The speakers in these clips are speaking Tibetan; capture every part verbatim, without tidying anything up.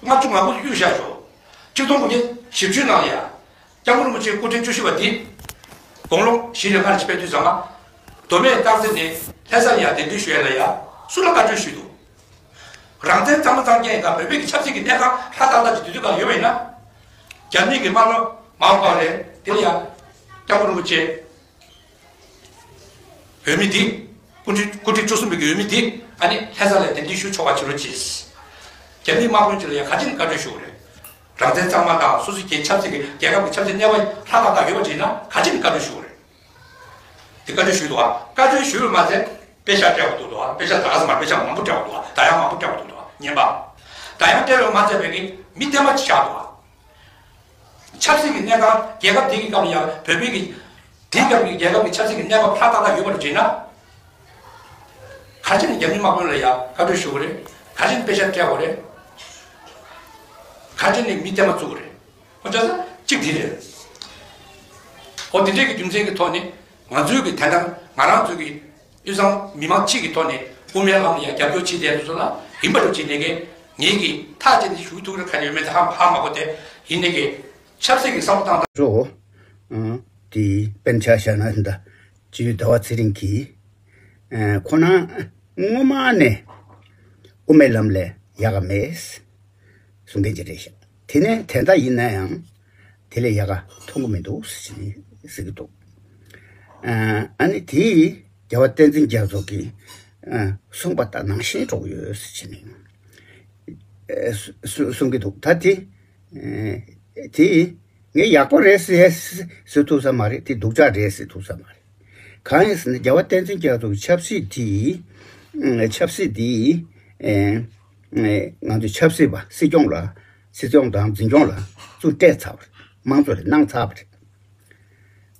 ལྔ་བཅུ་ང་དགུ་གཡུག་བཞག་ཤོག་ཆིག་སྟོང་དགུ་བརྒྱ་བཞི་བཅུའི་ནང་ལ་ཡ། སྐྱབས་མགོན་རིན་པོ་ཆེའི་སྐུ་ཕྲེང་བཅུ་བཞི་པ་འདི། དགུང་ལོ་བཞི་ནས་ལྔ་ལ་ཕྱིན་པའི་དུས་ཙམ་པ། མདོ་སྨད་སྟག་འཚེར་ནས་ལྷ་ས་ལ་ཡ་གདན་འདྲེན་ཞུ་ཡ་ལ་ཡ། སུ་ལ་བཀའ་འཁྲོལ་ཞུས་འདུག་རང་བཙན་གཙང་མ་གཙང་རྐྱང་ཡིན་ག་བོད་པའི་གི་ཆབ་སྲིད་ཀྱི་གནས་སྟངས་ཧྲ་ཏག་ཏག་ཅིག་དུས་དུས་ག་ལ་ཡོད་པ་ཡིན་ན། རྒྱ་མི་གི་དམག་མི་མར་པ་རེད་དེ་ལ་ཡ། སྐྱབས་མགོན་རིན་པོ་ཆེ། འོས་མི་འདི། སྐུ་ཕྲེང་སྐུ་ཕྲེང་བཅུ་གསུམ་པའི་གི་འོས་མི་འདི་ཨ་ནི་ལྷ་ས་ལ་གདན་འདྲེན་ཞུ་ཆོག་པ་བྱེད་རོགས་གྱིས། རྒྱ་མིའི་དམག་དཔོན་ཅིག་ལ་ཡང་ག་ཅི་ནས་བཀའ་འཁྲོལ་ཞུ་དགོས་རེད། རང་བཙན་གཙང་མ་དང་སོ་སོའི་རྒྱལ་ཆབ་སྲིད་ཀྱི་རྒྱལ་ཁབ་ཀྱི་ཆབ་སྲིད་གནས་བབ་ཧྲ་ཏག་ཏག་ཡོད་པ་ཅིག་ཡིན་ན་ག་ཅི་ནས་བཀའ་འཁྲོལ་ཞུ་དགོས་རེད། དེ་བཀའ་འཁྲོལ་ཞུས་འདུག་ཨ། བཀའ་འཁྲོལ་ཞུས་པ་མ་ཟད་དཔེ་ཆ་སྤྲད་པ་འདུག་འདུག་ཨ། དཔེ་ཆ་ད་ག་ས་མར་དཔེ་ཆ་མང་པོ་སྤྲད་པ་འདུག་ཨ། ད་ཡང་མང་པོ་སྤྲད་པ་འདུག་འདུག་ཨ། ཉན་པ། ད་ཡང་སྤྲད་པ་མ་ཟད་པའི་གི་མི་བསྟན་པ་ཅིག་བཞག་འདུག་ཨ། ཆབ་སྲིད་ཀྱི་གནས་སྟངས་རྒྱལ་ཁབ་དེ་གི་སྐབས་ལ་ཡང་བོད་པའི་གི་དེའི་སྐབས་ཀྱི་རྒྱལ་ཁབ་ཀྱི་ཆབ་སྲིད་ཀྱི་གནས་བབ་ཧྲ་ཏག་ཏག་ཡོད་པར་བྱས་ན། ག་ཅི་ནས་རྒྱ་མི་དམག་དཔོན་ལ་ཡང་བཀའ་འཁྲོལ་ཞུ་དགོས་རེད། ག་ཅི་ནས་དཔེ་ཆ་སྤྲད་དགོས་རེད། ག་ཅི་ནས་མི་བསྟན་པ་བཙུགས་དགོས་རེད། ཁོ་ཅག་ས་གཅིག་དེ་རེད། ཨོ་དེ་འདྲའི་གི་རྒྱུ་མཚན་གྱི་ཐོག་ནས་ང་ཚོའི་གི་དེ་ལྟར་ང་རང་ཚོའི་གི་དབུས་གཙང་མི་མང་སྤྱི་གི་ཐོག་ནས་དབུ་མའི་ལམ་ལ་ཡང་རྒྱབ་སྐྱོར་བྱེད་བསྡད་དུས་ཚོད་ལ་ཡིན་པ་འགྲོ་བྱེད་ནས་གི་ངེད་ཀྱི་ཐག་བཅད་ནས་ཞུ་ཐུབ་རེ་ཁ་ཡོད་མེད་དེ་ཧ་ཧ་མ་གོ་སྟེ་ཡིན་ནས་གི་ཆབ་སྲིད་ཀྱི་བསམ་བློ་བཏང་སྟངས། འགྲོ། དེ་དཔེར་ཆ་བཞག་ན་ད་སྤྱི་འཐུས་ཟླ་བ་ཚེ་རིང་གིས་ཁོ་ན་སྔོན་མ་ནས་དབུ་མའི་ལམ་ལས་ཡག་ག་མེད། གསུང་མཁན་ཅིག་རེད་ཤག་དེ་ནས་དེ་འདྲ་ཡིན་ན་ཡང་དེ་ལས་ཡག་ག་མཐོང་གི་མི་འདུག་ཟེར་གྱི་འདུག་ཨ་ནི་དེ་རྒྱལ་བ་བསྟན་འཛིན་རྒྱ་མཚོ་གིས་གསུངས་པ་ལྟར་ནང་བཞིན་འགྲོ་གི་ཡོད་ཟེར་གྱི་ནས་གསུང་གི་འདུག་ད་དེ་དེ་ངས་ཡག་པོ་རེད་ཟེར་ཟེར་ཐུབ་ས་མ་རེད། དེ་སྡུག་ཅག་རེད་ཟེར་ཐུབ་ས་མ་རེད། གང་ཡིན་ཟེར་ན་རྒྱལ་བ་བསྟན་འཛིན་རྒྱ་མཚོ་གི་ཆབ་སྲིད་དེ་ཆབ་སྲིད་དེ། ང་ཚོའི་ཆབ་སྲིད་པ་སྲིད་སྐྱོང་ལ་སྲིད་སྐྱོང་དང་འཛིན་སྐྱོང་ལ་ཚུར་སྤྲད་ཚར་བ་རེད། དམངས་གཙོ་རེད། གནང་ཚར་བ་རེད།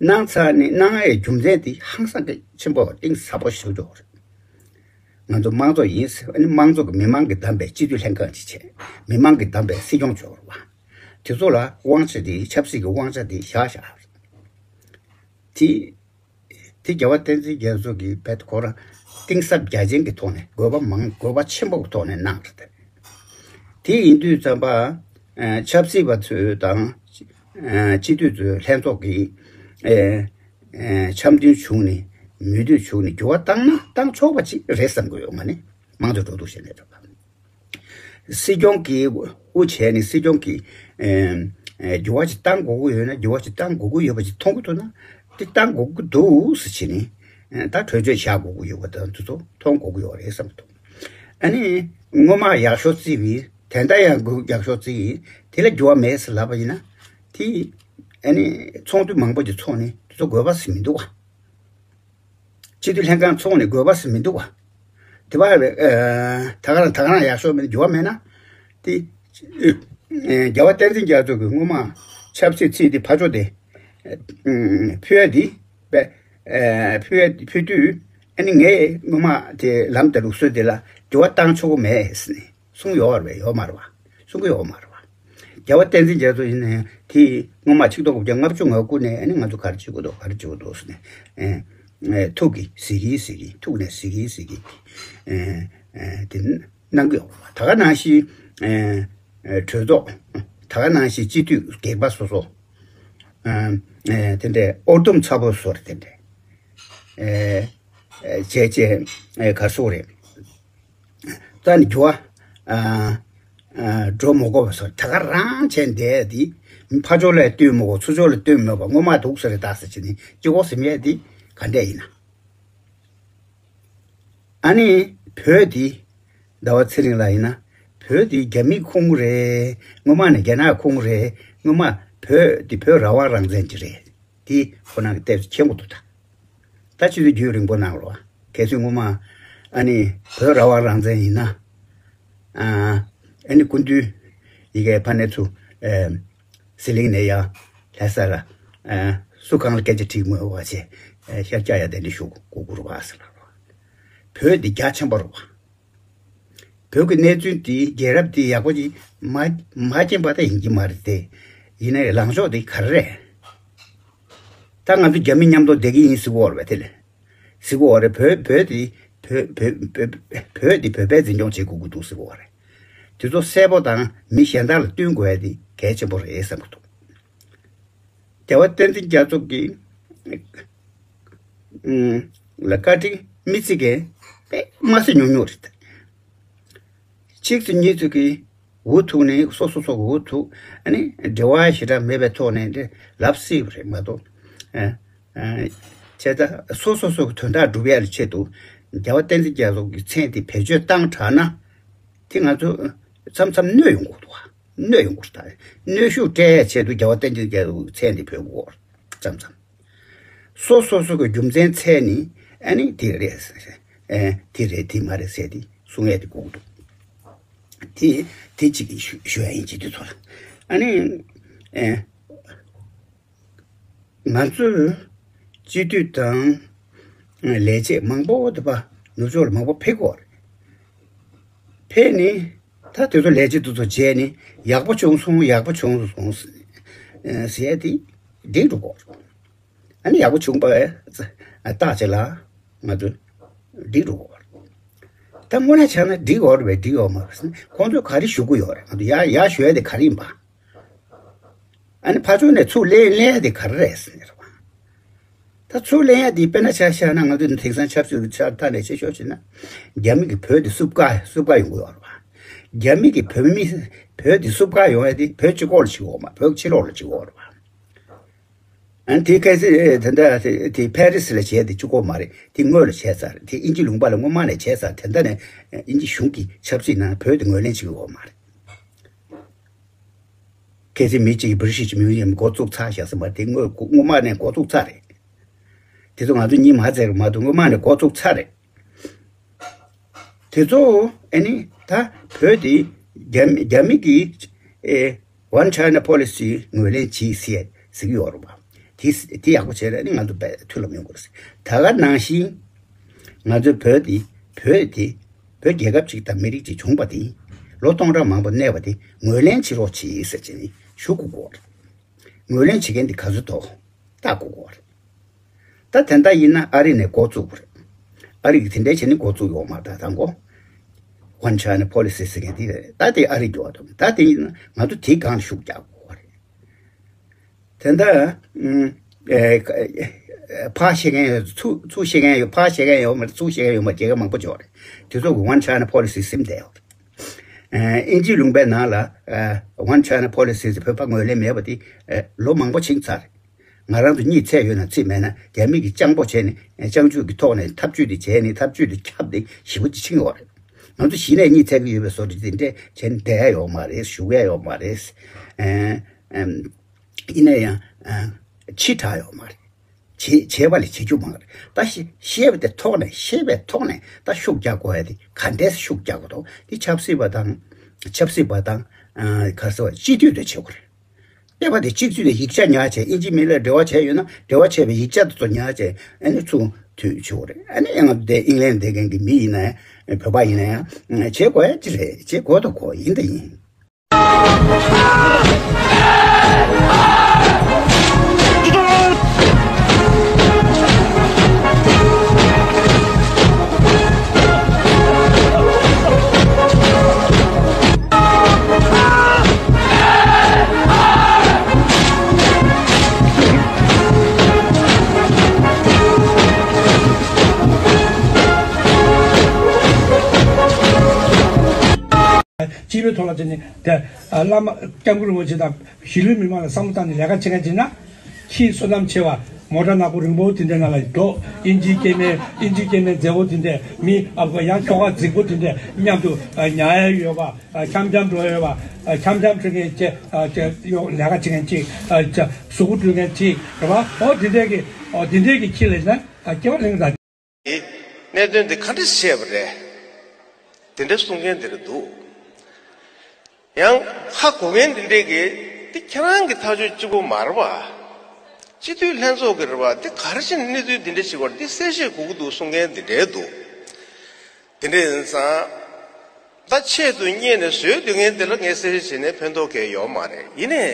གནང་ཚར་ནས་གནང་ཡའི་རྒྱུ་མཚན་དེ་ཧང་སང་གི་ཆེན་པོ་གཏིང་ཟབ་པོ་ཞིག་འཇོག་རེད། ང་ཚོ་དམངས་གཙོ་ཡིན་ཟེར་ཨ་ནི་དམངས་གཙོ་གི་མི་མང་གིས་བདམས་པའི་སྤྱི་འཐུས་ལྷན་ཁང་ཅིག་བྱས། མི་མང་གིས་བདམས་པའི་སྲིད་སྐྱོང་བྱོས་རེད་བ། དེ་ཚོ་ལ་དབང་ཆ་དེ་ཆབ་སྲིད་ཀྱི་དབང་ཆ་དེ་བཞག་བཞག་རེད། དེ། དེ་རྒྱལ་བ་བསྟན་འཛིན་རྒྱ་མཚོ་གིས་བེད་ཁོ་རང་གཏིང་ཟབ་རྒྱ་ཆེན་གྱི་ཐོག་ནས་དགོས་པ་མང་དགོས་པ་ཆེན་པོ་གི་ཐོག་ནས་གནང་རེད། དེ་ཡིན་དུས་ཙམ་པ་ཆབ་སྲིད་པ་ཚོས་དང་སྤྱི་འཐུས་ཚོས་ལྷན་ཚོགས་ཀྱིས་འཆམ་མཐུན་བྱུང་ནས་མོས་མཐུན་བྱུང་ནས་འགྱུར་བ་བཏང་ན་བཏང་ཆོག་པ་ཅིག་རེད་བསམ་གྱི་ཡོད། ང་ནི་མང་དུ་འགྲོ་འདུག་བྱས་ནས་རེད་པ། སྲིད་སྐྱོང་གིས་དབུ་བྱས་ནས་སྲིད་སྐྱོང་གིས་འགྱུར་བ་ཞིག་བཏང་དགོས་ཀྱི་ཡོད་ན་འགྱུར་བ་ཞིག་བཏང་དགོས་ཀྱི་ཡོད་པ་ཞིག་མཐོང་གི་འདུག་ན་དེ་བཏང་དགོས་ཀྱི་འདུག་ཟེར་བྱས་ནས་ད་གྲོས་ཆོད་བཞག་དགོས་ཀྱི་ཡོད་པ་དང་དེ་ཚོ་མཐོང་དགོས་ཀྱི་ཡོད་རེད་བསམ་གྱི་འདུག་ཨ་ནི་སྔོན་མ་ཡག་ཤོས་བརྩིས་པའི་དེ་འདྲ་ཡང་དགོས་ཡག་ཤོས་བརྩིས་ཡིན་དེ་ལ་འགྱུར་བ་མེད་ཟེར་ལབ་པ་ཡིན་ན་དེ་ཨ་ནི་ཚོགས་འདུ་མང་པོ་ཞིག་ཚོགས་ནས་དེ་ཚོ་དགོས་པ་ཟེར་མི་འདུག་བ། སྤྱི་འཐུས་ལྷན་ཁང་ཚོགས་ནས་དགོས་པ་ཟེར་མི་འདུག་བ། དེ་བ་ཨ་ད་ག་རང་ད་ག་རང་ཡག་ཤོས་མེད་འགྱུར་བ་མེད་ན། དེ་ཨ་རྒྱལ་བ་བསྟན་འཛིན་རྒྱ་མཚོ་གིས་སྔོན་མ་ཆབ་སྲིད་ཚིག་དེ་ཕར་ཕྱོགས་དེ་ཨ་ཕུལ་ཡ་དེ་པས་ཨ་ཕུལ་ཡ་ཕུལ་དུས་ཨ་ནི་ངས་སྔོན་མ་དེ་ལམ་དང་ལུགས་སྲོལ་དེ་ལ་འགྱུར་བ་བཏང་ཆོག་གི་མེད་ཟེར་ནས་གསུངས་ཡོད་རེད་པས། ཡོད་མ་རེད་བ། གསུང་གི་ཡོད་མ་རེད་བ། རྒྱལ་བ་བསྟན་འཛིན་རྒྱ་མཚོ་ཡིན་ན་ཡང་དེ་སྔོན་མ་ཆིག་སྟོང་དགུ་བརྒྱ་ལྔ་བཅུ་ང་དགུ་ནས་ཨ་ནི་ང་ཚོ་ག་རེ་བྱེད་དགོས་འདུག་ག་རེ་བྱེད་དགོས་འདུག་ཟེར་ནས་ཨེ་ཨེ་ཐུགས་ཀྱིས་གཟིགས་ཀྱིན་གཟིགས་ཀྱིན་ཐུགས་ནས་གཟིགས་ཀྱིན་གཟིགས་ཀྱིན་ཨེ་ཨེ་དེ་གནང་གི་ཡོད་རེད་བ། ད་ག་ནང་བཞིན་ཨེ་ཨེ་གྲོས་ཚོགས་ད་ག་ནང་བཞིན་སྤྱི་འཐུས་སྒེར་པ་སོ་སོ་ཨེ་ཨེ་དེ་འདྲའི་ཨོར་ཏུམ་ཚ་པོ་བཟོ་རེད། དེ་འདྲའི་ཨེ་ཨེ་བྱས་བྱས་ཨེ་ག་རེ་ཟེར་དགོས་རེད། ད་ནི་འགྱུར་བ་ཨ་ཨ་འགྲོ་མི་དགོས་པ་སོགས་ད་ག་རང་བྱས་བསྡད་དེ་ཕར་ཕྱོགས་ལ་ལྟོས་མི་དགོས་ཚུར་ཕྱོགས་ལ་ལྟོས་མི་དགོས་པ་སྔོན་མ་འདུག་ཟེར་རེད་ད་ཟེར་བྱས་ནས་གཅིག་པོ་ཟིན་ཡས་དེ་ག་འདྲས་ཡིན་ན། ཨ་ནི་བོད་དེ་ཟླ་བ་ཚེ་རིང་ལགས་ཡིན་ན་བོད་དེ་རྒྱ་མིའི་ཁོངས་རེད། སྔོན་མ་ནས་རྒྱ་ནག་ཁོངས་རེད། སྔོན་མ་བོད་དེ་བོད་རང་དབང་རང་བཙན་གྱི་རེད། དེ་ཁོ་ན་གི་ལྟས་མཁྱེན་གོ་འདུག་ད། ད་ཕྱི་དྲོ་རྒྱུན་རིང་པོ་གནང་རོགས། གལ་སྲིད་སྔོན་མ་ཨ་ནི་བོད་རང་དབང་རང་བཙན་ཡིན་ན། ཨ་ཨ་ནི་སྐུ་མདུན་ཡི་གེ་ཕ་ནས་ཚུར་ཨེ་ཟི་ལིང་ནས་ཡང་ལྷ་ས་ལ་ཨེ་སུ་གང་ལ་སྐད་ཆ་དྲིས་མོལ་བ་བྱས་ཨེ་ཤར་སྐྱ་ཡ་དེ་འདྲ་ཞུ་དགོས་དགོས་རེད་བ་ཟེར་ལབ་རོགས། བོད་འདི་རྒྱ་ཆེན་པོ་རེད་བ། བོད་ཀྱི་གནས་ཚུལ་འདི་རྒྱལ་རབས་འདི་ཡག་པོ་ཅིག་མ་མ་མཁྱེན་པ་ད་ཡིན་གྱི་མ་རེད་དེ། ཡིན་ནའི་ལངས་ཕྱོགས་འདི་ག་རེ་རེད། ད་ང་ཚོ་རྒྱ་མི་མཉམ་དུ་བསྡད་ཀྱི་ཡིན་ཟེར་གོ་བ་རེད་པ། དེ་ལས་ཟེར་གོ་བ་རེད། བོད་བོད་འདི་བོད་བོད་བོད་བོད་འདི་བོད་པས་འཛིན་སྐྱོང་བྱེད་དགོས་ཀྱི་འདུག་ཟེར་གོ་བ་རེད། དེ་ཚོ་གསལ་པོ་དང་མི་གཞན་དག་ལ་སྟོན་དགོས་ཡ་དེ་གལ་ཆེན་པོ་རེད་བསམ་གྱི་འདུག་རྒྱལ་བ་བསྟན་འཛིན་རྒྱ་མཚོ་གིས་ཨུམ་ལ་བཀའ་དྲིན་མི་བརྩི་མཁན་དཔེ་མ་སྲིད་ཉུང་ཉུང་རེད། གཅིག་ཚོ་གཉིས་ཚོ་གིས་འུ་ཐུག་ནས་སོ་སོ་སོ་གི་འུ་ཐུག་ཨ་ནི་འབྲེལ་བ་ཞེ་དྲག་མེད་པའི་ཐོག་ནས་འདི་ལབ་སྲིད་པ་རེད་མ་གཏོགས། ཨ་ཨ་བྱས་ཙང་སོ་སོ་སོ་གི་དོན་དག་སྒྲུབ་ཡ་ལ་ཆེད་དུ་རྒྱལ་བ་བསྟན་འཛིན་རྒྱ་མཚོ་གི་མཚན་དེ་བེད་སྤྱོད་བཏང་དྲགས་ན་དེ་ང་ཚོ་མཚམས་མཚམས་གནོད་ཡོང་གི་འདུག་བ། གནོད་ཡོང་གི་རེད་ད། གནོན་ཤུགས་སྤྲད་ཡ་ཆེད་དུ་རྒྱལ་བ་བསྟན་འཛིན་རྒྱ་མཚོ་གི་མཚན་དེ་བོས་དགོས་མཚམས་མཚམས། སོ་སོ་སོ་གི་རྒྱུ་མཚན་བཙལ་ནས་ཨ་ནི་དེ་རེད། ཨེ་དེ་རེད་དེ་མ་རེད་ཟེར་ཏེ་གསུང་ཡས་དེ་དགོས་འདུག་དེ་དེ་གཅིག་གིས་ཞུ་ཞུ་ཡ་ཡིན་གྱི་དེ་ཚོ་ལ། ཨ་ནི་ཨེ་ང་ཚོས་སྤྱི་འཐུས་དང་ལས་བྱེད་མང་པོ་དེ་པ་ནུབ་ཕྱོགས་ལ་མང་པོ་ཕེབས་ཀྱི་ཡོད་རེད། ཕེབས་ནས་ད་དེ་ཚོ་ལས་བྱེད་དེ་ཚོ་བྱས་ནས་ཡག་པོ་བྱུང་སོང་ཡག་པོ་བྱུང་སོང་ཟེར་ཡས་དེ་འགྲིག་འགྲོ་གི་ཡོད་རེད། ཨ་ནི་ཡག་པོ་བྱུང་བ་རྟགས་ཅིག་ལ་ང་ཚོས་འགྲིག་འགྲོ་གི་ཡོད་རེད། ད་དངོས་གནས་བྱས་ན་འགྲིག་ཡོད་རེད་པས་འགྲིག་ཡོད་མ་རེད། ཁོང་ཚོས་ག་རེ་ཞུ་གི་ཡོད་རེད། ང་ཚོ་ཡར་ཡར་ཞུ་ཡ་དེ་ག་རེ་ཡིན་པ། ཨ་ནི་ཕར་ཕྱོགས་ནས་ཚུར་ལེན་ལེན་ཡ་དེ་ག་རེ་རེད་ཟེར་ནས་རེད་པ། ད་ཚུར་ལེན་ཡ་དེ་དཔེར་ན་ཆ་བཞག་ན་ང་ཚོ་དེང་སང་ཆབ་སྲིད་ཀྱི་ཆ་མཐའ་ནས་བཤད་ཤོག་བྱས་ན། རྒྱ་མི་གིས་བོད་དེ་སུབ་ཀ་སུབ་ཀ་ཡོང་གི་ཡོད་རེད་པ། རྒྱ་མི་གིས་བོད་མི་བོད་དེ་སུབ་ཀ་ཡོང་ཡ་དེ་བོད་སྤྱི་ཁོག་ལ་བྱེད་ཀྱི་ཡོད་མ་བོད་ཕྱི་ལོགས་ལ་བྱེད་ཀྱི་ཡོད་རེད་པ། ཨ་ནི་དེ་གལ་སྲིད་དེ་འདྲ་དེ་དེ་ཕ་རི་སི་ལ་བྱས་དེ་གཅིག་པོ་མ་རེད། དེ་སྔོན་ལ་བྱས་ཚར་རེད། དེ་དབྱིན་ཇི་ལུང་པ་ལ་སྔོན་མ་ནས་བྱས་ཚར། དེ་འདྲ་ནས་དབྱིན་ཇི་གཞུང་གི་ཆབ་སྲིད་ནང་བོད་དེ་ངོས་ལེན་བྱེད་ཀྱི་ཡོད་མ་རེད། གལ་སྲིད་མི་གཅིག་གིས་བྷི་རི་ཊིཤ་མིའུ་ཛི་ཡམ་འགོ་བཙུགས་ཚར་བཞག་ཟིན་པ་དེ་སྔོན་སྔོན་མ་ནས་འགོ་བཙུགས་ཚར་རེད། དེ་ཚོ་ང་ཚོ་གཉིས་མ་བརྩེགས་མ་གཏོགས་སྔོན་མ་ནས་འགོ་བཙུགས་ཚར་རེད། དེ་ཚོ་ཨ་ནི་ད་བོད་དེ་རྒྱ་རྒྱ་མི་གིས་ཨེ་One China Policy ངོས་ལེན་བྱེད་ཟེར་ཟེར་གྱི་ཡོད་རེད་པ། དེ་དེ་ཡག་པོ་བྱས་རེད། ཨ་ནི་ང་ཚོ་བས་མཐུན་ལམ་ཡོང་དགོས་རེད། ད་ག་ནང་བཞིན་ང་ཚོའི་བོད་དེ་བོད་དེ་བོད་རྒྱལ་ཁབ་ཅིག་དང་མི་རིགས་ཅིག་བྱུང་པ་དེ་ལོ་སྟོང་ཕྲག་མང་པོ་གནས་པ་དེ་ངོས་ལེན་བྱེད་རོགས་བྱེད་ཟེར་བྱས་ནས་ཞུ་དགོས་ཀྱི་ཡོད་རེད། ངོས་ལེན་བྱེད་མཁན་དེ་ག་ཚོད་འདུག་ལྟ་དགོས་ཀྱི་ཡོད་རེད། ད་དེ་འདྲ་ཡིན་ན་ཨ་རི་ནས་འགོ་བཙུགས་པ་རེད། ཨ་རི་གིས་དེ་འདྲ་བྱས་ནས་འགོ་བཙུགས་ཡོད་མ་རེད། ད་དང་པོ་One China Policy ཟེར་མཁན་དེ་རེད། ད་དེ་ཨ་རི་འགྱོ་བ་དང་ད་དེ་ཡིན་ན་ང་ཚོ་དེའི་སྒང་ལ་ཤུགས་རྒྱག་དགོས་པ་རེད། དེ་འདྲ་ཨ་ཨེ་ཕར་བཤད་མཁན་ཡོད་ཚུར་ཚུར་བཤད་མཁན་ཡོད། ཕར་བཤད་མཁན་ཡོད་མ་རེད། ཚུར་བཤད་མཁན་ཡོད་མ་རེད། རྒྱལ་ཁབ་མང་པོ་ཅིག་ཡོད་རེད། དེ་ཚོ་གིས་One China Policy ཟིན་བསྡད་ཡོད་རེད། ཨ་དབྱིན་ཇིའི་ལུང་པའི་ནང་ལ་ཨ་One China Policy ཟེར་བོད་པ་ངོས་ལེན་མེད་པ་དེ་ཨ་ལོ་མང་པོ་ཕྱིན་ཚར་རེད། ང་རང་ཚོ་གཉིད་ཚད་ཡོད་ན་ཚད་མེད་ན་རྒྱ་མི་གིས་སྤྱང་པོ་བྱས་ནས་སྤྱང་ཆུ་གི་ཐོག་ནས་ཐབས་ཇུས་དེ་བྱས་ནས་ཐབས་ཇུས་དེ་ཁྱབ་སྟེ་ཞེ་པོ་ཅིག་ཕྱིན་ཡོད་རེད། ང་ཚོ་གཞི་ནས་གཉིད་ཚད་ཀྱི་ཡོད་པའི་བཟོ་འདྲ་དེ་འདྲས་བྱས་ནས་བསྡད་ཡ་ཡོད་མ་རེད། བཞུགས་ཡ་ཡོད་མ་རེད། ཨེ་ཨེམ། ཡིན་ན་ཡང་ཨེ་ཕྱི་དྲགས་ཡོད་མ་རེད། བྱེད་བྱས་པ་ལས་བྱེད་རྒྱུ་མང་རེད། ད་ཤེས་ཤེས་པ་དེ་ཐོག་ནས་ཤེས་པའི་ཐོག་ནས་ད་ཤུགས་རྒྱག་དགོས་ཡ་དེ་ག་འདྲས་ཤུགས་རྒྱག་དགོས་འདུག་དེ་ཆབ་སྲིད་པ་དང་ཆབ་སྲིད་པ་དང་ཨ་ག་རེ་ཟེར་བ་སྤྱི་འཐུས་དེ་བྱེད་དགོས་རེད། བལྟས་པ་དེ་གཅིག་བརྩིས་ནས་ཡིག་ཆ་ཉར་བྱས། ཨིན་ཇི་མི་ལ་འབྲེལ་བ་བྱས་ཡོད་ན་འབྲེལ་བ་བྱས་པའི་ཡིག་ཆ་དེ་ཚོ་ཉར་བྱས་ཨ་ནི་ཚུར་མཐུད་ཆོག་རེད། ཨ་ནི་ང་ཚོ་དེ་ཨིང་ལན་བསྡད་མཁན་གྱི་མི་ཡིན་ན་ཡང་བོད་པ་ཡིན་ན་ཡང་བྱེད་དགོས་ཡ་ཅི་རེད། བྱེད་དགོས་དང་དགོས་ཡིན་དང་ཡིན། སྤྱི་པའི་ཐོག་ལ་བྱས་ནས་དེ་བླ་མ་སྐྱབས་མགོན་རིན་པོ་ཆེ་དང་གཞིས་ལུས་མི་མང་ལ་བསམ་བློ་བཏང་ནས་ལས་ཀ་བྱེད་མཁན་བྱས་ན། ཁྱི་བསོད་ནམས་ཆེ་བ་མོ་ཊ་ནག་པོ་རིང་པོ་དེ་འདྲའི་ནང་ལ་འགྲོ། ཨིན་ཇིའི་སྐྱེ་དམན་ཨིན་ཇིའི་སྐྱེ་དམན་མཛེས་པོ་དེ་འདྲས། མི་ཨ་ཁུ་ཡང་ཁྱོ་ག་རྫིག་པོ་དེ་འདྲས་མཉམ་དུ་ཉལ་ཡ་ཡོད་པ། འཆམ་འཆམ་འགྲོ་ཡ་ཡོད་པ། འཆམ་འཆམ་འགྲོ་མཁན་ཅིག་ལས་ཀ་བྱེད་མཁན་ཅིག་གཟུགས་པོ་འགྲོ་མཁན་ཅིག་རེད་པ། འོ་དེ་འདྲས་ཀྱི་འོ་དེ་འདྲས་ཀྱི་ཁྱི་ལ་ན་སྐྱེ་བ་ལེན་གི་ད། གནད་དོན་འདི་ག་འདྲ་བཤད་པ་རེད། དེ་འདྲ་གསུང་མཁན་དེ་འདྲ་འདུག་ཡང་ཧ་གོ་མཁན་འདི་འདྲས་ཀྱིས་འདི་ཁྱེད་རང་གི་ཐག་གཅོད་གཅིག་པོ་མ་རེད་པ། སྤྱི་འཐུས་ལྷན་ཚོགས་ཀྱི་རེད་པ། འདི་ག་རེ་བྱས་ནས་གནས་ཚུལ་འདི་འདྲ་ཞིག་པར་འདི་གསལ་བཤད་དགོས་ཀྱི་འདུག་གསུང་མཁན་འདི་འདྲས་འདུག་དེ་འདྲ་ཡིན་ཙང་། ད་ཆེད་དུ་གཉེར་ནས་བཟོས་སྡོད་མཁན་དེ་ལ་ངས་གསལ་བཤད་བྱས་ནས་ཕན་ཐོགས་གང་ཡང་ཡོད་མ་རེད། ཡིན་ནའི།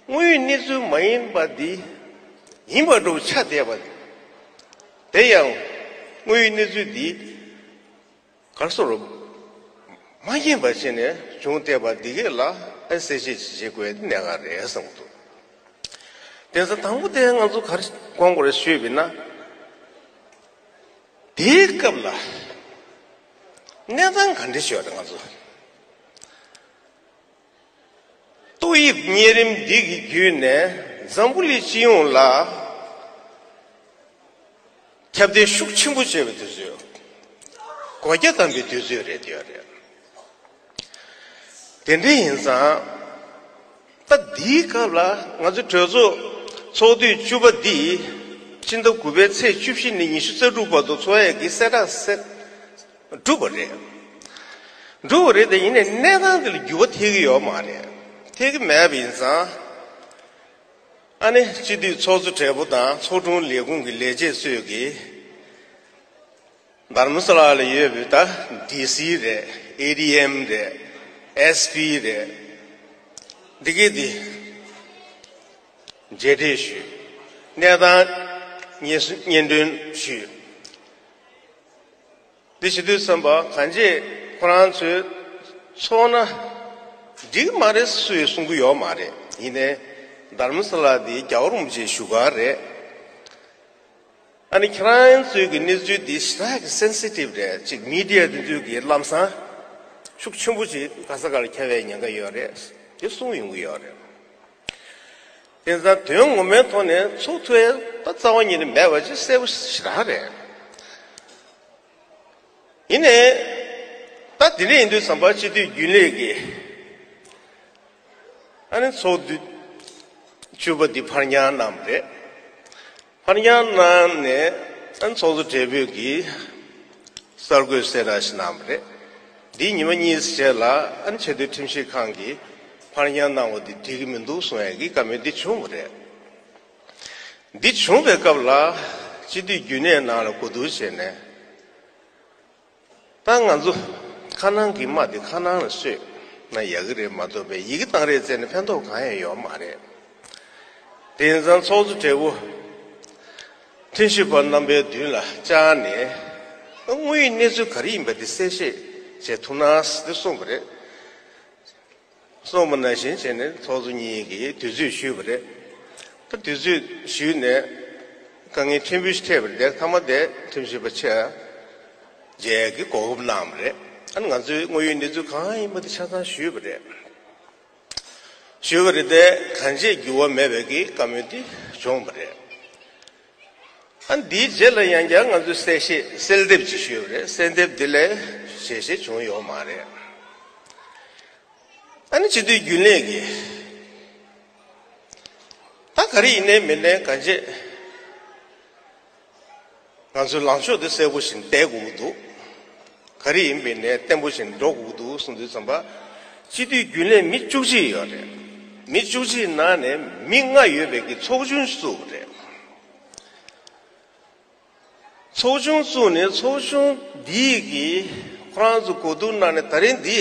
དངོས་ཡོད་གནས་ཚུལ་མ་ཡིན་པ་འདི་ཡིན་པ་འདྲ་བོ་ཆགས་བསྡད་པ་དེ་ཡང་དངོས་ཡོད་གནས་ཚུལ་འདི་ག་རེ་ཟེར། མ་ཡིན་པ་བྱས་ནས་བྱུང་བསྡད་པ་འདི་གས་ལ་ཨ་གསལ་བཤད་ཅིག་བྱེད་དགོས་ཡ་དེ་གནད་འགག་རེད་བསམ་གྱི་འདུག་དེང་སང་དང་པོ་དེ་ང་ཚོ་ག་རེ་དགོངས་དགོས་རེད་ཞུས་པ་ཡིན་ན། དེའི་སྐབས་ལ་གནས་སྟངས་ག་འདྲ་ཞིག་ཡོད་རེད། ང་ཚོ་ཏོག་དབྱིབས་གཉན་རིམས་འདི་གི་བརྒྱུད་ནས་འཛམ་བུ་གླིང་སྤྱི་ཡོངས་ལ་ཁྱབ་གདལ་ཤུགས་ཆེན་པོ་བྱས་པའི་དུས་ཚོད། སྒོ་རྒྱ་བསྡམས་པའི་དུས་ཚོད་རེད་དེ་ཡོད་རེད། དེ་འདྲ་ཡིན་ཙང་། ད་འདིའི་སྐབས་ལ་ང་ཚོ་གྲོས་ཚོགས་ཚོགས་དུས་བཅུ་པ་འདི་ཕྱི་ཟླ་དགུ་པའི་ཚེས་བཅུ་བཞི་ནས་ཉི་ཤུ་རྩ་དྲུག་བར་དུ་ཚོགས་ཡས་ཀྱི་གསལ་བསྒྲགས་གསལ་གྲུབ་པ་རེད། གྲུབ་པ་རེད་དེ་ཡིན་ནའི་གནས་སྟངས་འདི་ལ་འགྱུར་བ་ཐེབས་ཀྱི་ཡོད་མ་རེད། ཐེབས་ཀྱི་མེད་པ་ཡིན་ཙང་། ཨ་ནི་སྤྱི་འཐུས་ཚོགས་གཙོ་སྦྲེལ་པོ་དང་ཚོགས་དྲུང་ལས་ཁུངས་ཀྱི་ལས་བྱེད་ཚོས་ཀྱིས། དྷརྨ་ས་ལ་ལ་ཡོད་པའི་ད་ཌི་སི་རེད། ཨེ་ཌི་ཨེམ་རེད། ཨེས་པི་རེད། འདི་གས་འདི་མཇལ་འཕྲད་ཞུས། གནས་སྟངས་སྙན་སྙན་སྒྲོན་ཞུས། འདི་བྱེད་དུས་ཙམ་པ་གང་ཅི་ཁོ་རང་ཚོས་ཚོགས་ན་འགྲིག་མ་རེད་སུས་གསུང་གི་ཡོད་མ་རེད། ཡིན་ནའི་དྷརྨ་ས་ལ་འདི་རྒྱལ་བ་རིན་པོ་ཆེའི་བཞུགས་སྒར་རེད། ཨ་ནི་ཁྱེད་རང་ཚོའི་གི་གནས་ཚུལ་འདི་ཞེ་དྲག་གི་སེན་སི་ཊིབ་རེད། ཅིག་མི་ཌི་ཡ་དེ་ཚོའི་གི་ལམ་སང་ཤུགས་ཆེན་པོ་ཅིག་ག་ས་ག་ལ་ཁྱབ་པའི་ཉེན་ཁ་ཡོད་རེད། དེ་གསུངས་ཡོང་གི་ཡོད་རེད། དེ་ཙང་དོན་ངོ་མའི་ཐོག་ནས་ཚོགས་ཐུབ་ཡ་ད་རྩ་བ་ཉིད་ནས་མེད་པ་ཅིག་གསལ་པོ་ཞེ་དྲག་རེད། ཡིན་ནའི་ད་དེ་འདྲ་ཡིན་དུས་ཙམ་པ་སྤྱི་འཐུས་རྒྱུན་ལས་ཀྱི་ཨ་ནི་ཚོགས་འདུ་བཅུ་པ་འདི་ཕར་འགྱངས་གནང་བ་རེད། ཕར་འགྱངས་གནང་ནས་ཨ་ནི་ཚོགས་གཙོ་སྦྲེལ་པོས་ཀྱིས་གསར་འགོད་གསལ་བསྒྲགས་ཤིག་གནང་བ་རེད། འདིའི་ཉི་མ་གཉིས་རྗེས་ལ་ཨ་ནི་ཆེས་མཐོའི་ཁྲིམས་ཞིབ་ཁང་གིས་ཕར་འགྱངས་གནང་བ་འདི་འགྲིག་གི་མི་འདུག་གསུང་ཡས་ཀྱི་བཀའ་མོལ་འདི་བྱུང་བ་རེད། འདི་བྱུང་བའི་སྐབས་ལ་སྤྱི་འཐུས་རྒྱུན་ལས་ནང་ལ་གོ་བསྡུར་བྱས་ནས། ད་ང་ཚོ་ཁ་ནང་གི་རྨ་དེ་ཁ་ནང་ལ་བཟོས་ན་ཡག་གི་རེད་མ་གཏོགས་པའི་ཡི་གེ་བཏང་རེས་བཙལ་ནས་ཕན་ཐོགས་གང་ཡང་ཡོད་མ་རེད། དེང་སང་ཚོགས་གཙོ་སྦྲེལ་པོ་ཁྲིམས་ཞིབ་པ་རྣམ་པའི་མདུན་ལ་བཅར་ནས་དངོས་ཡོད་གནས་ཚུལ་ག་རེ་ཡིན་པ་དེ་གསལ་བཤད་བྱེད་ཐུབ་ན་ཟེར་གསུངས་པ་རེད། གསུངས་པ་ནང་བཞིན་བྱས་ནས་ཚོགས་གཙོ་གཉིས་ཀྱིས་དུས་ཚོད་ཞུས་པ་རེད། ད་དུས་ཚོད་ཞུས་ནས་དཀའ་ངལ་ཕྲན་བུ་ཞིག་འཕྲད་པ་རེད། དེ་མཐའ་མ་དེ་ཁྲིམས་ཞིབ་པ་ཆེ་མཇལ་གྱི་གོ་སྐབས་གནང་བ་རེད། ཨ་ནི་ང་ཚོའི་དངོས་ཡོད་གནས་ཚུལ་གང་ཡིན་པ་དེ་ཆ་ཚང་ཞུས་པ་རེད། ཞུས་པ་རེད་དེ་གང་ཅིའི་འགྱུར་བ་མེད་པའི་གི་བཀའ་མོལ་དེ་བྱུང་བ་རེད། ཨ་ནི་འདིའི་རྗེས་ལ་ཡང་བསྐྱར་ང་ཚོས་གསལ་བཤད་གསལ་འདེབས་ཅིག་ཞུས་པ་རེད། གསལ་འདེབས་འདི་ལས་ཞལ་བཞེས་བྱུང་ཡོད་མ་རེད། ཨ་ནི་སྤྱི་འཐུས་རྒྱུན་ལས་ཀྱིས་ད་ག་རེ་ཡིན་ནའི་མིན་ནའི་གང་བྱེད་ང་ཚོའི་ལངས་ཕྱོགས་འདི་གསལ་པོ་ཞིག་བསྡད་དགོས་ཀྱི་འདུག་ག་རེ་ཡིན་པའི་ནས་བརྟན་པོ་ཞིག་འགྲོ་དགོས་ཀྱི་འདུག་གསུངས་དུས་ཙམ་པ། སྤྱི་འཐུས་རྒྱུན་ལས་མི་བཅུ་གཅིག་ཡོད་རེད། མི་བཅུ་གཅིག་ནང་ནས་མི་ལྔ་ཡོད་པའི་གི་ཚོགས་ཆུང་བཙུགས་པ་རེད། ཚོགས་ཆུང་བཙུགས་ནས་ཚོགས་ཆུང་འདིས་ཀྱིས་ཁོ་རང་ཚོ་གོ་བསྡུར་གནང་ནས་ད་རིང་འདི་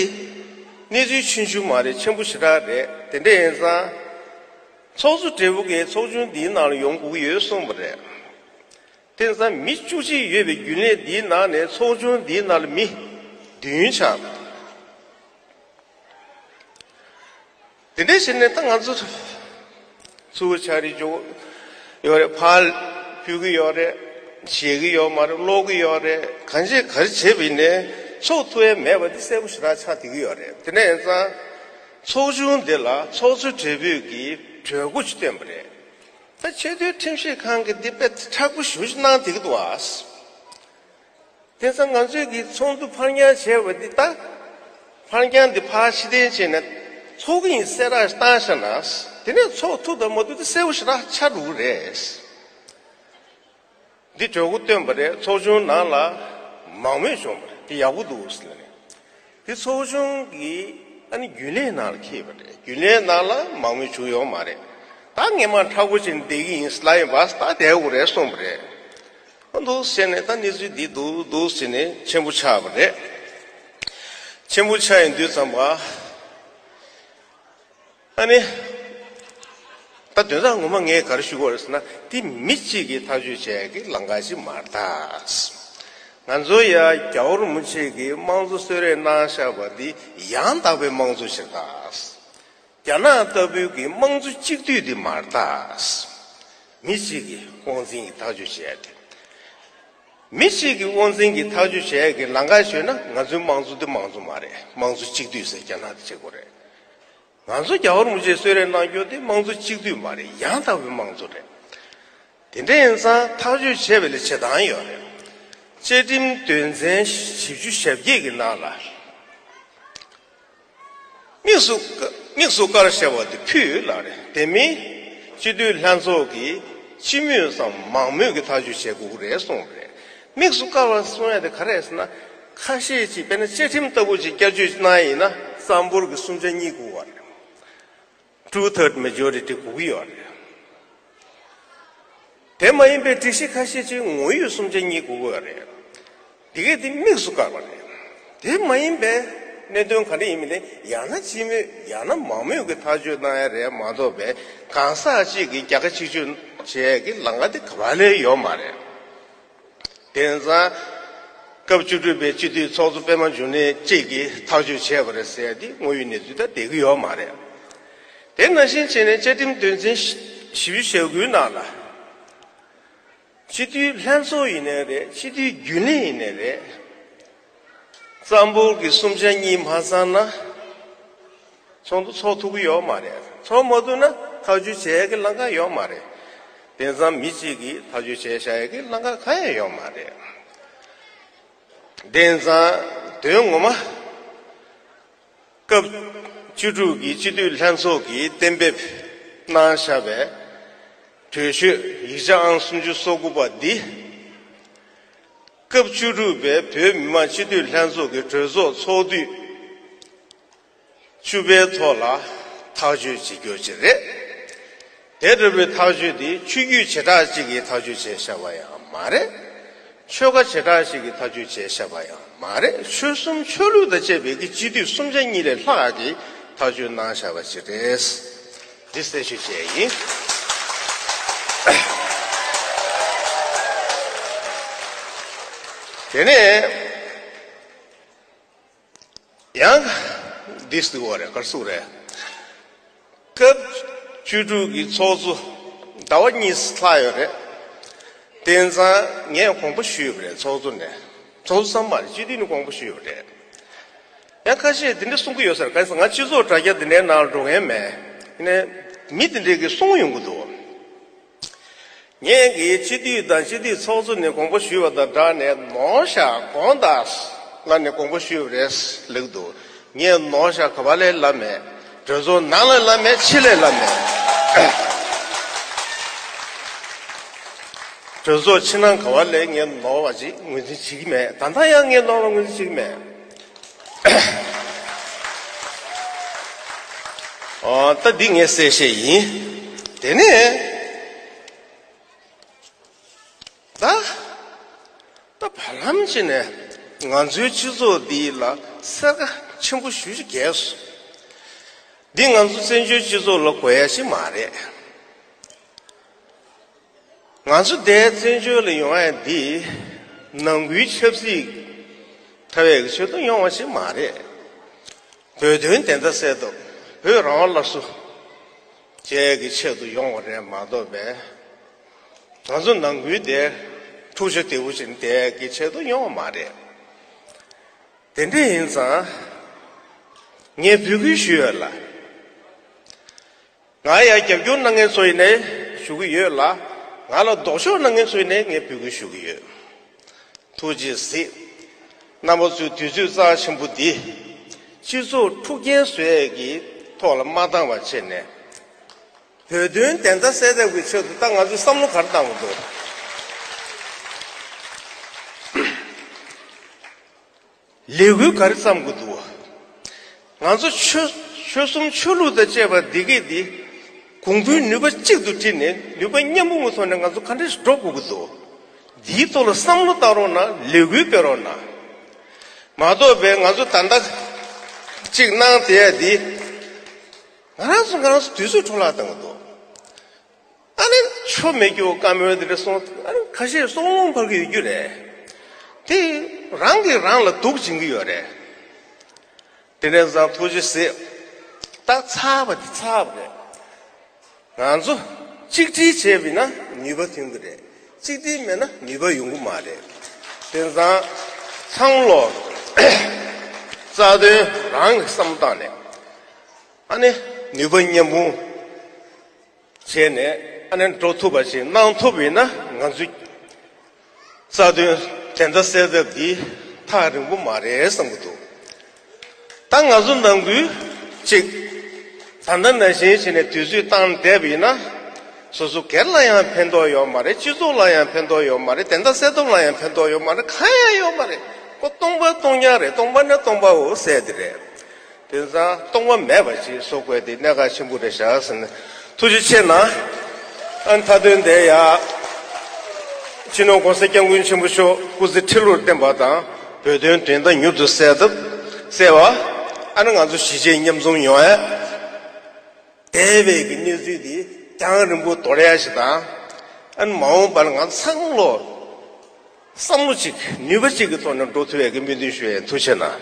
གནས་ཚུལ་ཆུང་ཆུང་མ་རེད། ཆེན་པོ་ཞེ་དྲག་རེད། དེ་འདྲ་ཡིན་ཙང་ཚོགས་གཙོ་སྦྲེལ་པོ་གིས་ཚོགས་ཆུང་འདིའི་ནང་ལ་ཡོང་དགོས་ཀྱི་ཡོད་གསུངས་པ་རེད། དེང་སང་མི་བཅུ་གཅིག་ཡོད་པའི་རྒྱུན་ལས་འདིའི་ནང་ནས་ཚོགས་ཆུང་འདིའི་ནང་ལ་མི་བདུན་ཆགས། དེ་འདྲའི་ཕྱིར་ནས་ད་ང་ཚོ་ཚུར་ཕྱག་རེས་འཇོག་ཡོད་རེད། ཕར་ཕུལ་གི་ཡོད་རེད། བཞེས་ཀྱི་ཡོད་མ་རེད། ཀློག་གི་ཡོད་རེད། གང་བྱེད་ག་རེ་བྱེད་པ་ཡིན་ནའི་ཚོགས་ཐུབ་ཡ་མེད་པ་འདི་གསལ་པོ་ཞེ་དྲག་ཆགས་བསྡད་ཀྱི་ཡོད་རེད། དེ་འདྲ་ཡིན་ཙང་ཚོགས་ཆུང་འདི་ལ་ཚོགས་གཙོ་སྦྲེལ་པོས་ཀྱིས་གྲོས་འགོ་ཞིག་བཏོན་པ་རེད། ད་ཆེས་མཐོའི་ཁྲིམས་ཞིབ་ཁང་གིས་འདི་དཔེ་མཁྲེགས་པོ་ཞེ་པོ་ཅིག་གནང་བསྡད་ཀྱི་འདུག་ཨ། དེང་སང་ང་ཚོས་ཀྱི་ཚོགས་འདུ་ཕར་འགྱངས་བྱས་པ་འདི་ལྟ། ཕར་འགྱངས་འདི་ཕར་ཕྱིར་འཐེན་བྱས་ནས་ཚོགས་ཀྱི་ཡིན་གསལ་བསྒྲགས་བཏང་བཞག་ན། དེ་ནས་ཚོགས་ཐུབ་དང་མ་ཐུབ་དེ་གསལ་པོ་ཞེ་དྲག་ཆགས་འགྲོ་གི་རེད། འདི་གྲོས་འགོ་བཏོན་པ་རེད། ཚོགས་ཆུང་ནང་ལ་མང་མོས་བྱུང་བ་རེད། དེ་ཡག་པོ་འདུག་ཟེར་ནས། དེ་ཚོགས་ཆུང་གི་ཨ་ནི་རྒྱུན་ལས་ནང་ལ་འཁེལ་བ་རེད། རྒྱུན་ལས་ནང་ལ་མང་མོས་བྱུང་ཡོད་མ་རེད། ད་ངས་མ་མཁྲེགས་པོ་བྱས་ནས་བསྡད་ཀྱི་ཡིན་ལབ་ཡིན་པ་ད་བསྡད་དགོས་རེད་གསུངས་པ་རེད། ཨ་འདུག་ཟེར་ནས་ད་གནས་ཚུལ་འདི་འདུག་འདུག་ཟེར་ནས་ཆེན་པོ་ཆགས་པ་རེད། ཆེན་པོ་ཆགས་ཡིན་དུས་ཙམ་པ། ཨ་ནི། ད་དོན་དག་ངོ་མ་ངས་ག་རེ་ཞུ་དགོས་རེད་ཟེར་ན་དེ་མི་གཅིག་གིས་ཐག་གཅོད་བྱས་ཀྱི་ལམ་ཁ་ཞིག་མ་རེད་ད། ང་ཚོ་ཡ་རྒྱལ་བ་རིན་པོ་ཆེ་གིས་དམངས་གཙོ་གསོལ་རས་གནང་བཞག་པ་འདི་ཡང་དག་པའི་དམངས་གཙོ་ཞིག་ད། རྒྱ་ནག་ལྟ་བུའི་གི་དམངས་གཙོ་གཅིག་སྡུད་འདི་མ་རེད་ད། མི་གཅིག་གི་དབང་འཛིན་གྱི་ཐག་གཅོད་བྱས་ཏེ། མི་གཅིག་གི་དབང་འཛིན་གྱི་ཐག་གཅོད་བྱས་ཀྱི་ལམ་ཁ་ཞོད་ན། ང་ཚོའི་དམངས་གཙོ་འདི་དམངས་གཙོ་མ་རེད། དམངས་གཙོ་གཅིག་སྡུད་ཟེར་རྒྱ་ནག་དེ་བྱེད་དགོས་རེད། ང་ཚོ་རྒྱལ་བ་རིན་པོ་ཆེས་གསོལ་རས་གནང་རྒྱུ་དེ་དམངས་གཙོ་གཅིག་སྡུད་མ་རེད། ཡང་དག་པའི་དམངས་གཙོ་རེད། དེ་འདྲ་ཡིན་ཙང་ཐག་གཅོད་བྱས་པ་ལ་བྱེད་སྟངས་ཡོད་རེད། བཅའ་ཁྲིམས་དོན་ཚན་བཞི་བཅུ་ཞེ་བརྒྱད་ཀྱི་ནང་ལ། དམིགས་སུ་དམིགས་སུ་བཀར་བྱ་བ་དེ་ཕུད་ལ་རེད། དེ་མིན་སྤྱི་འཐུས་ལྷན་ཚོགས་ཀྱིས་སྤྱི་མོས་སམ་མང་མོས་ཀྱི་ཐག་གཅོད་བྱེད་དགོས་ཀྱི་རེད་གསུངས་པ་རེད། དམིགས་སུ་བཀར་བ་གསུང་ཡ་དེ་ག་རེ་རེད་ཟེར་ན། ཁ་ཤས་ཀྱིས་དཔེར་ན་བཅའ་ཁྲིམས་ལྟ་བུ་ཅིག་བསྐྱར་བཅོས་གནང་ཡིན་ན་རྩ་འབོར་གྱི་གསུམ་ཆ་གཉིས་དགོས་པ་རེད། Two third majority དགོས་ཀྱི་ཡོད་རེད། དེ་མ་ཡིན་པའི་སྒྲིག་གཞི་ཁ་ཤས་ཅིག་ངོ་བོའི་གསུམ་ཆ་གཉིས་དགོས་ཀྱི་ཡོད་རེད། དེ་གས་དེ་དམིགས་སུ་བཀར་བ་རེད། དེ་མ་ཡིན་པའི་གནད་དོན་ག་རེ་ཡིན་མིན་ནི། ཡང་ན་སྤྱི་མོས་ཡང་ན་མང་མོས་ཀྱི་ཐག་གཅོད་གནང་ཡ་རེད་མ་གཏོགས་པའི་གང་ཟག་གཅིག་གིས་རྒྱལ་ཁ་གཅིག་གཅོད་བྱེད་ཡ་གི་ལམ་ཁ་དེ་ག་པ་ལ་ཡོད་མ་རེད། དེང་སང་སྐབས་བཅུ་དྲུག་པའི་སྤྱི་འཐུས་ཚོགས་གཙོ་པད་མ་འབྱུང་གནས་གཅིག་གིས་ཐག་གཅོད་བྱས་པ་རེད་ཟེར་ཡ་དེ་དངོས་ཡོད་གནས་ཚུལ་དང་བསྡད་ཀྱི་ཡོད་མ་རེད། དེ་ནང་བཞིན་བྱས་ནས་བཅའ་ཁྲིམས་དོན་ཚན་བཞི་བཅུ་ཞེ་དགུའི་ནང་ལ། སྤྱི་འཐུས་ལྷན་ཚོགས་ཡིན་ནའི་རེད། སྤྱི་འཐུས་རྒྱུན་ལས་ཡིན་ནའི་རེད། རྩ་འབོར་གྱི་གསུམ་ཆ་གཉིས་མ་ཚང་ན་ཚོགས་འདུ་ཚོགས་ཐུབ་ཀྱི་ཡོད་མ་རེད། ཚོགས་མ་ཐུབ་ན་ཐག་གཅོད་བྱེད་ཡ་གི་ལམ་ཁ་ཡོད་མ་རེད། དེང་སང་མི་གཅིག་གིས་ཐག་གཅོད་བྱས་བཞག་ཡ་གི་ལམ་ཁ་གང་ཡང་ཡོད་མ་རེད། དེང་སང་དོན་ངོ་མ། སྐབས་བཅུ་དྲུག་གི་སྤྱི་འཐུས་ལྷན་ཚོགས་ཀྱིས་གཏན་འབེབས་གནང་བཞག་པའི་གྲོས་ཆོད་ཡིག་ཆ་ཨང་སུམ་ཅུ་སོ་དགུ་པ་འདི། སྐབས་བཅུ་དྲུག་པའི་བོད་མི་མང་སྤྱི་འཐུས་ལྷན་ཚོགས་ཀྱི་གྲོས་ཚོགས་ཚོགས་དུས་བཅུ་པའི་ཐོག་ལ་ཐག་གཅོད་བྱེད་རྒྱུ་ཅིག་རེད། དེ་འདྲ་བའི་ཐག་གཅོད་དེ་ཆོས་བརྒྱུད་བྱེ་བྲག་ཅིག་གིས་ཐག་གཅོད་བྱས་བཞག་པ་ཡང་མ་རེད། ཆོལ་ཁ་བྱེ་བྲག་ཅིག་གིས་ཐག་གཅོད་བྱས་བཞག་པ་ཡང་མ་རེད། ཆོལ་གསུམ་ཆོས་ལུགས་དང་བཅས་པའི་གི་སྤྱི་འཐུས་གསུམ་ཆ་གཉིས་ལས་ལྷག་གིས་ཐག་གཅོད་གནང་བཞག་པ་ཅིག་རེད། འདི་གསལ་ཞུ་བྱས་ཡིན། དེ་ནས། ཡང་འདི་ཟེར་བ་རེད། ག་རེ་ཟེར་རེད། སྐབས་བཅུ་དྲུག་གི་ཚོགས་གཙོ་ཟླ་བ་གཉིས་ལྷག་ཡོད་རེད། དེང་སང་ངས་དགོངས་པ་ཞུས་པ་རེད། ཚོགས་གཙོ་ནས། ཚོགས་གཙོ་ཙམ་མ་རེད། སྤྱི་འཐུས་ནས་དགོངས་པ་ཞུས་པ་རེད། ཡང་ཁ་ཤས་འདི་འདྲ་གསུང་གི་ཡོད་ས་རེད། ག་རེ་ཟེར། ང་སྤྱི་ཚོགས་དྲ་རྒྱ་འདི་འདྲའི་ནང་ལ་འགྲོ་མཁན་མེད། ཡིན་ནའི་མི་འདི་འདྲས་ཀྱིས་གསུང་ཡོང་གི་འདུག་ངས་ཀྱིས་སྤྱི་འཐུས་དང་སྤྱི་འཐུས་ཚོགས་གཙོ་ནས་དགོངས་པ་ཞུས་པ་དང་སྦྲགས་ནས་ནོར་ཤག་དགོངས་དག་ལ་ནས་དགོངས་པ་ཞུས་པ་རེད་ལབ་འདུག་ངས་ནོར་ཤག་ག་པ་ལས་ལབ་མེད། གྲོས་ཚོགས་ནང་ལ་ལབ་མེད། ཕྱི་ལས་ལབ་མེད། གྲོས་ཚོགས་ཕྱི་ནང་ག་པ་ལས་ངས་ནོར་བ་ཅིག་ངོས་འཛིན་བྱེད་ཀྱི་མེད། ད་ལྟ་ཡང་ངས་ནོར་བ་ངོས་འཛིན་བྱེད་ཀྱི་མེད། ཨོ། ད་འདི་ངས་གསལ་བཤད་ཡིན། དེ་ནས། ད། ད་བར་ལམ་ཅིག་ནས་ང་ཚོའི་སྤྱི་ཚོགས་འདི་ལ་སེར་ཁ་ཆེན་པོ་ཞེ་པོ་ཅིག་རྒྱས་སོང་། འདི་ང་ཚོ་བཙན་བྱོལ་སྤྱི་ཚོགས་ལ་དགོས་ཡ་ཞིག་མ་རེད། ང་ཚོ་འདིར་བཙན་བྱོལ་ལ་ཡོང་ཡ་འདི་ནང་ཁུལ་ཆབ་སྲིད་འཐབ་ཡ་གི་ཆེད་དུ་ཡོང་བ་ཞིག་མ་རེད། བོད་དོན་བདེན་མཐའ་གསལ་ཐབས། བོད་རང་དབང་སླར་གསོ་བྱེད་ཡ་གི་ཆེད་དུ་ཡོང་བ་རེད་མ་གཏོགས་པས། ང་ཚོ་ནང་ཁུལ་དེ་འཁྲུག་ཆ་དེ་བོ་ཞིག་བསྡད་ཀྱི་ཆེད་དུ་ཡོང་བ་མ་རེད། དེ་འདྲ་ཡིན་ཙང་། ངས་འབོད་སྐུལ་ཞུ་ཡོད་ལ། ང་ཡ་རྒྱབ་སྐྱོར་གནང་མཁན་ཚོ་ཡིན་ནའི་ཞུ་གི་ཡོད་ལ། ང་ལ་ལྡོག་ཕྱོགས་གནང་མཁན་ཚོ་ཡིན་ནའི་ངས་འབོད་སྐུལ་ཞུ་གི་ཡོད། ཐུགས་རྗེས་གཟིགས། རྣམ་པ་ཚོས་དུས་ཚོད་རྩ་ཆེན་པོ་འདི་སྤྱི་ཚོགས་འཁྲུག་རྐྱེན་བཟོ་ཡས་ཀྱི་ཐོག་ལ་མ་བཏང་བ་བྱས་ནས། བོད་དོན་བདེན་མཐའ་གསལ་ཐབས་ཀྱི་ཆེད་དུ་ད་ང་ཚོས་བསམ་བློ་ག་རེ་བཏང་དགོས་འདུག་ལས་འགུལ་ག་རེ་བརྩམ་དགོས་འདུག་ང་ཚོ་ཆོལ་ཆོལ་གསུམ་ཆོས་ལུགས་དང་བཅས་པ་འདི་གས་འདི་གོང་བུའི་ནུས་པ་གཅིག་ཏུ་བསྒྲིལ་ནས་ནུས་པ་མཉམ་སྤུངས་ཀྱི་ཐོག་ནས་ང་ཚོ་ག་འདྲ་ཞིག་འགྲོ་དགོས་ཀྱི་འདུག་འདིའི་ཐོག་ལ་བསམ་བློ་བཏང་རོགས་གནང་། ལས་འགུལ་སྤེལ་རོགས་གནང་། མ་གཏོགས་པའི་ང་ཚོ་ད་ལྟ་གཅིག་གནང་བསྡད་ཡ་འདི་ང་རང་ཚོ་ང་རང་ཚོ་དུས་ཚོད་འཕྲོ་བརླག་བཏང་གི་འདུག་ཨ་ནི་ཆོ་མེད་རྒྱུ་བཀའ་མོལ་དེ་འདྲ་སོང་། ཨ་ནི་ཁ་ཤས་སྲོག་རླུང་འཕར་གྱི་ཡོད་རྒྱུ་རེད། དེ་རང་གིས་རང་ལ་སྡུག་བྱེད་ཀྱི་ཡོད་རེད། དེ་འདྲ་ཙང་ཐུགས་རྗེ་གཟིགས། ད་ཚར་བ་དེ་ཚར་བ་རེད། ང་ཚོ་གཅིག་སྒྲིལ་བྱས་པ་ཡིན་ན་ནུས་པ་ཐོན་གྱི་རེད། གཅིག་སྒྲིལ་མེད་ན་ནུས་པ་ཡོང་གི་མ་རེད། དེ་ཙང་ཚང་མ་ལོ་རྩ་དོན་རང་གི་བསམ་བློ་བཏང་ནས། ཨ་ནི་ནུས་པ་མཉམ་སྤུངས་བྱས་ནས་ཨ་ནི་འགྲོ་ཐུབ་པ་ཞིག་གནང་ཐུབ་པ་ཡིན་ན། ང་ཚོའི་རྩ་དོན་དོན་དག་སེལ་ཐབས་འདི་ཐག་རིང་པོ་མ་རེད་བསམ་གྱི་འདུག་ད་ང་ཚོ་ནང་ཁུལ་གཅིག་ད་ལྟ་ནང་བཞིན་བྱས་ནས་དུས་ཚོད་བཏང་བསྡད་པ་ཡིན་ན། སོ་སོ་སྒེར་ལ་ཡང་ཕན་ཐོགས་ཡོད་མ་རེད། སྤྱི་ཚོགས་ལ་ཡང་ཕན་ཐོགས་ཡོད་མ་རེད། དོན་དག་སེལ་ཐབས་ལ་ཡང་ཕན་ཐོགས་ཡོད་མ་རེད། གང་ཡང་ཡོད་མ་རེད། ཁོ་སྟོང་པ་སྟོང་རྐྱང་རེད། སྟོང་པ་ན་སྟོང་པའོ་ཟེར་དེ་རེད། དེ་ཙང་སྟོང་པ་མེད་པ་ཞིག་བཟོ་དགོས་དེ་གནད་འགག་ཆེན་པོ་རེད་ཤག་ཟེར་ནས་ཐུགས་རྗེ་ཆེ་གནང་། ཨ་ནི་མཐའ་དོན་དེ་ཡ། སྤྱི་ནོར་༸གོང་ས་༸སྐྱབས་མགོན་ཆེན་པོ་མཆོག་སྐུ་ཚེ་ཁྲི་ལོར་བརྟན་པ་དང་། བོད་དོན་དོན་དག་མྱུར་དུ་སེལ་ཐབས་སེལ་བ། ཨ་ནི་ང་ཚོ་གཞིས་བྱེས་མཉམ་འཛོམས་ཡོང་ཡ། འདས་པའི་གི་གནས་ཚུལ་འདི་རྒྱང་རིང་པོ་དོར་ཡ་ཞིག་དང་། ཨ་ནི་མ་འོངས་པར་ང་ཚང་ལོ་བསམ་བློ་གཅིག་ནུས་པ་གཅིག་གི་ཐོག་ནས་འགྲོ་ཐུབ་ཡ་གི་སྨོན་འདུན་ཞུ་ཡ་ཡིན། ཐུགས་རྗེ་གནང་།